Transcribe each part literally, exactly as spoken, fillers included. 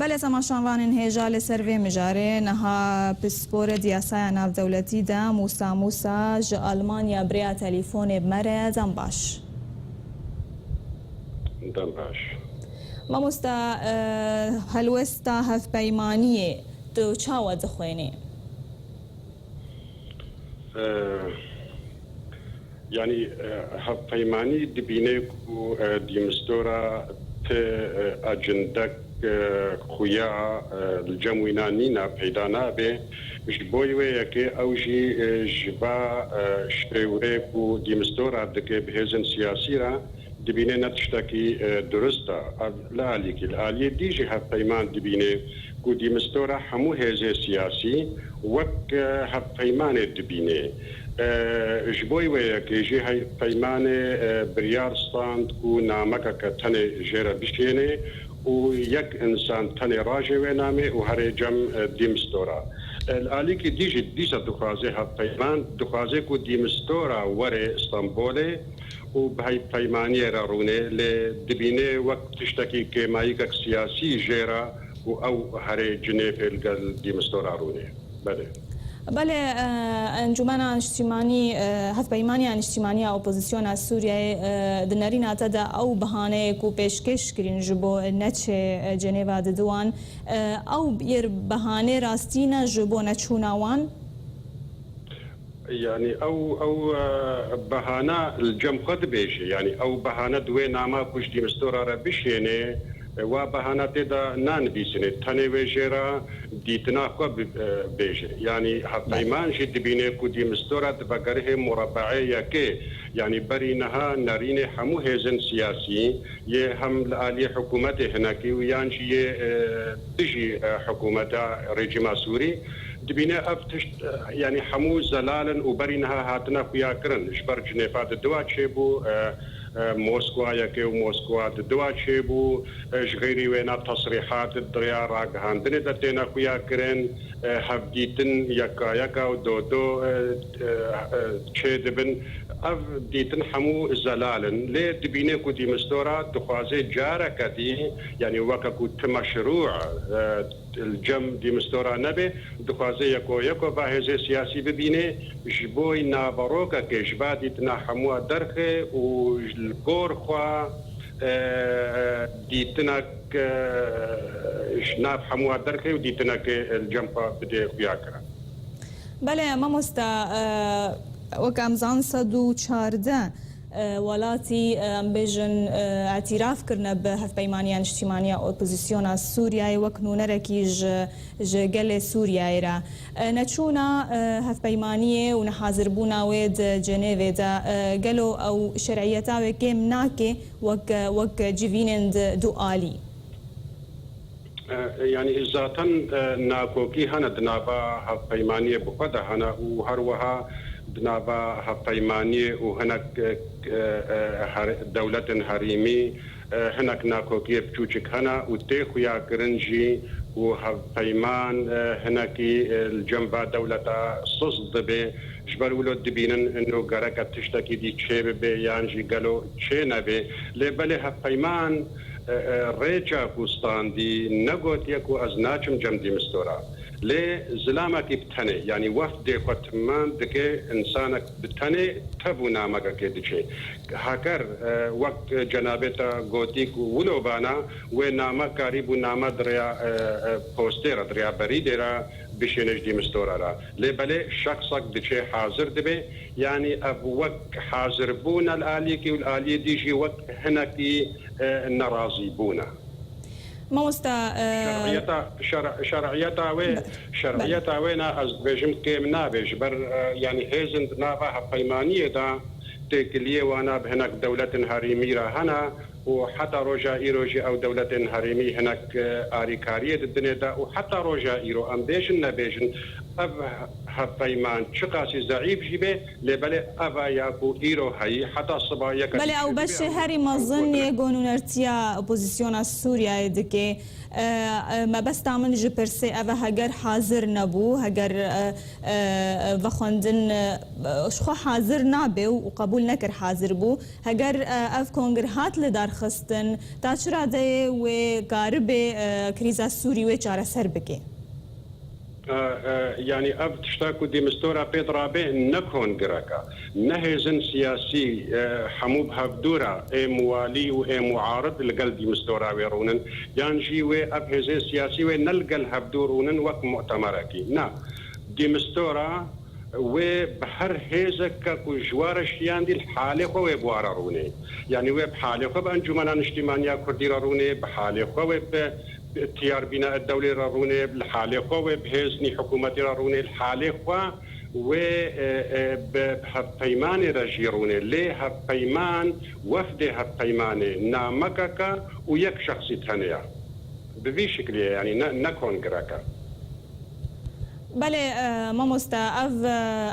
Belê, temaşevanên hêja, li ser vê mijarê niha pisporê di yasaya navdewletî de Mûsa Mûsa ji Almanya bi rêya telîfonê bi me re ye. Dem baş. Dem baş. Mamosta, e, helwesta hevpeymaniyê tu çawa dixwênî? E, Yanî, e, hevpeymanî dibîne ku, e, dîmistora ti, e, acindek, e, xuya, e, li cem wîna nîna peyda nabe. Ji bo wê yekê ew jî, e, ji va, e, şêwrê ku dîmistora dike bi hêzên siyasî re dibîne ne tiştekî, e, durist e. Ev li alîkî, li aliyê dî jî hevpeyman dibîne ku dîmistora hemû hêzê siyasî wek, e, hevpeymanê dibîne. E, ji bo wê yekê jî hevpeymanê, e, biryar stand ku namekeke tenê jê re bişêne û yek însan tenê rajê wê namê û herê cem, e, dîmistora. E, li alîkî dî jî dîsa dixwaze hevpeyman, dixwaze ku dîmistora were Stenbolê û bi hevpeymaniyê re rûne, lê dibîne wek tiştekî kêmayîkek siyasî jê re û ew herê Cinêfê li gel dîmistora rûne. Belê. Belê, e, Encûmena Niştîmanî, e, Hevpeymaniya Niştîmanî ya Opozisyona Sûriyeyê, e, di nerîna te de ew bihaneyê ku pêşkêş kirîn ji bo neçê, e, Cenêva didiwan, e, ew yê bihanê rastî ne ji bo neçûna wan? Yanî ew, ew, e, behana li cem xwe dibêje. Yanî ew behana di wê nama ku ji dîmistora re bişêne, e, wa behana tê de nanivîsine. Tenê wê jê re dîtina xwe bi-, e, bêje. Yanî hevpeyman jî dibîne ku dîmistora di vegerihê murabeê yekê, yanî berî niha nerînê hemû hêzên siyasî yê hem li aliyê hikûmetê hinekî û yan jî yê, e, dijî, e, hikûmeta rejîma Sûrî. Dibîne ev tişt, e, yanî hemû zelal in û berî niha hatine xuyakirin. Ji ber Cinêfa di diwa çêbû, e, e, Moskwa yekê û Moskwa di diwa çêbû, e, ji xeyrî wêna tesrîhat di rêya ragihandinê de têne xuyakirin, e, hevdîtin yeka yeka û do do, e, e, e, çêdibin. Ev dîtin hemû zelal in. Lê dibîne ku dîmistora dixwaze careke dî, yanî weke ku ti meşrû, e, li cem dîmistora nebe, dixwaze yeko yeko va hêzê siyasî bibîne, ji bo naverokekê ji va dîtina hemûa derxe û li gor xwe, e, dîtinek, e, ji nav hemûa derxe û dîtinekê li cem xwe bide xuyakirin. Belê, mamosta, e, wek em zan sed û çardeh e, welatî, e, em bêjin, e, îtîraf kirine bi Hevpeymaniya Niştîmaniya Opozisyona Sûriyeyê wek nûnerekî ji, ji gelê Sûriyeyê re. E, neçûna, e, hevpeymaniyê û nehazirbûna wê di Cenêvê de, e, gelo ew şer'iyeta wê kêm nake wek, wek civînên di du alî? E, yanî zaten, e, nakokî hene di nava hevpeymaniyê bi xwe de hene û her wiha di nava hevpeymaniyê û hinek, e, e, e, her-, dewletên herêmî, e, hinek nakokiyê biçûçik hene û tê xuyakirin jî û hevpeyman, e, hinekî, e, li cem va dewleta siz dibe. Ji ber wilo dibînin ino gereke tiştekî dî çê bibe yan jî gelo çê nebe. Lê belê hevpeyman, e, e, rêça ku standî negotiye ku ez naçim cem dîmistora. Lê zilamekî bi tenê, yanî wefdê xwe timan dike, însanek bi tenê tev û namekekê diçe. Heker, e, wek cenabê te gotî ku wilo vana, wê name karîbû name di rêya, e, e, postê re, di rêya berîdê re bişêne ji dîmistora re. Lê belê şexsek diçe hazir dibe, yanî ev wek hazirbûn e li aliyekî û li aliyê dî jî wek hinekî, e, nerazîbûn e. Mamosta, e, Şer'iyeta, şer-, şer'iyeta wê, be-, şer'iyeta wê ne, ez dibêjim kêm nabe, ji ber, e, yanî hêzin di nava hevpeymaniyê de têkiliyê wana bi hinek dewletên herêmî re hene û heta roja îro jî ew dewletên herêmî hinek, e, arîkariyê didine de û heta roja îro em bêjin nebêjin, ev Hevpeyman çiqasî zeîf jî be, lê belê eva ya ku îro heyî, heta siba yek Belê, ew beşê herî mezin yê ku nûnertiya opozisyona Sûriyeyê dike. E, e, mebesta min ji pirsê ev e, heger hazir nebû, heger, e, e, vexwendin, e, ji xwe hazir nabe û, û qebûl nekir hazir bû, heger, e, ev kongir hat lidarxistin, ta çi radeyê wê karibe, e, krîza Sûrî wê çareser bike? E, e, yanî ev tişta ku Dîmistora pê dirabe ne kongireka, ne hêzin siyasî, e, hemû bi hevdû re ê muwalî û ê muarid li gel Dîmistora wê rûnin, yan jî wê ev hêzên siyasî wê ne li gel hevdû rûnin wek mutemerekî. Na, Dîmistora wê bi her hêzeke ku ji wa re şiyandî li halê xwe wê bi wa re rûnê. Yanî wê bi halê xwe bi Encûmena Niştîmaniya Kurdî re rûnê, bi halê xwe wê bi Tiyarbîna Dewlê re rûnê, li halê xwe wê bi hêzên hikûmetê re rûnê, li halê xwe wê, e, e, bi hevpeymanê re jî rûnê. Lê hevpeyman, wefdê hevpeymanê namekeke û yek şexsî tenê ye. Bi vî şiklî ye, yanî ne, ne kongireke. Belê, e, mamoste, ev, e,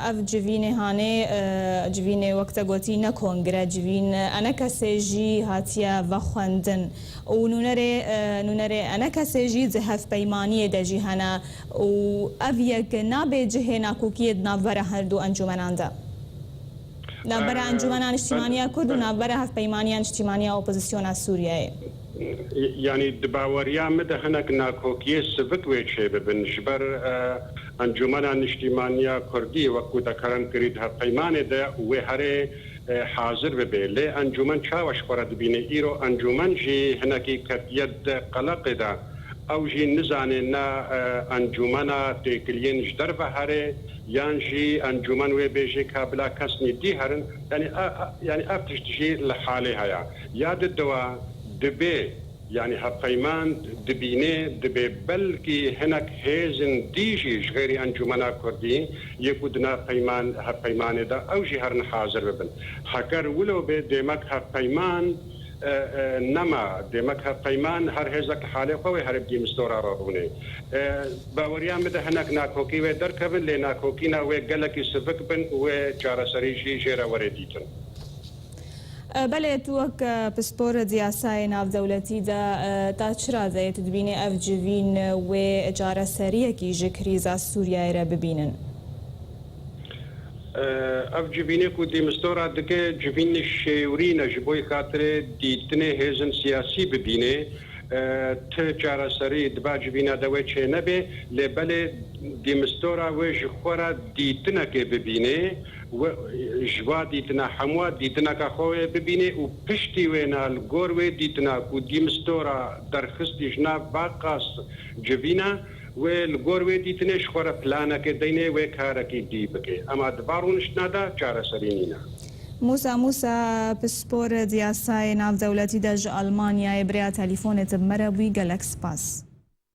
ev civînê hanê, e, civînê wek te gotî ne kongre, civîn, e, enekesê jî hatiye vexwendin. Û nûnerê, e, nûnerê enekesê jî di hevpeymaniyê de jî hene. Û ev yek nabe cihê nakokiyê di navbera her du encûmenan de. Navbera, e, Encûmena Niştîmaniya Kurd û navbera Hevpeymaniya Niştîmaniya Opozisyona Sûriyeyê. Yanî di baweriya min de hinek nakokiyê sivik wê çêbibin. Ji ber, e, Encûmena Niştîmaniya Kurdî, wek ku te kerem kirî di hevpeymanê de wê herê, e, hazir bibe. Lê encûmen çawa ji xwe re dibîne? Îro encûmen jî hinekî ketiye di qeleqê de. Ew jî nizane ne, e, encûmena têkiliyên ji derve herê, yan jî encûmen wê bêjê ka bila kesnî dî herin. Yanî, e, e, yanî ev tişt jî li halê heye. Ya di dewa dibê, yanî hevpeyman dibînê, dibê belkî hinek hêzên dî jî ji xêrî Encûmena Kurdî yê ku di nav peyman, hevpeymanê de ew jî herin hazir bibin. Heker wilo bê, demek hevpeyman, e, e, nema, demek hevpeyman her hêzek li halê xwe wê herê bi Dîmistora re rûnê. E, baweriya min de hinek nakokî wê derkevin, lê nakokîna wê gelekî sivik bin û wê çareserî jî jê re were dîtin. E, belê, tu wek, e, pispor di yasayê navdewletî de, e, ta çi radeyê tu dibînî ev civîn wê çareseriyekî ji krîza Sûriyeyê re bibînin? E, ev civînê ku Dîmistora dike, civîn şêwrîn e, ji bo xatirê dîtinê hêzên siyasî bibînê. E, ti çareserî di va civîna de wê çênebe, lê belê Dîmistora wê ji xwe re dîtinekê bibînê, wê, ji va dîtina hemû dîtineka xwe wê bibînê û piştî wêna li gor wê dîtina ku Dîmistora derxistî ji nav va qas civîna, wê li gor wê dîtinê ji xwe re planekê deynê wê karekî dî bike. Ema di va rûniştina de çareserî nîne. Mûsa Mûsa, pispor di yasayê navdewletî de ji Almanyayê bi rêya telîfonê tu bi me re bûyî, gelek spas.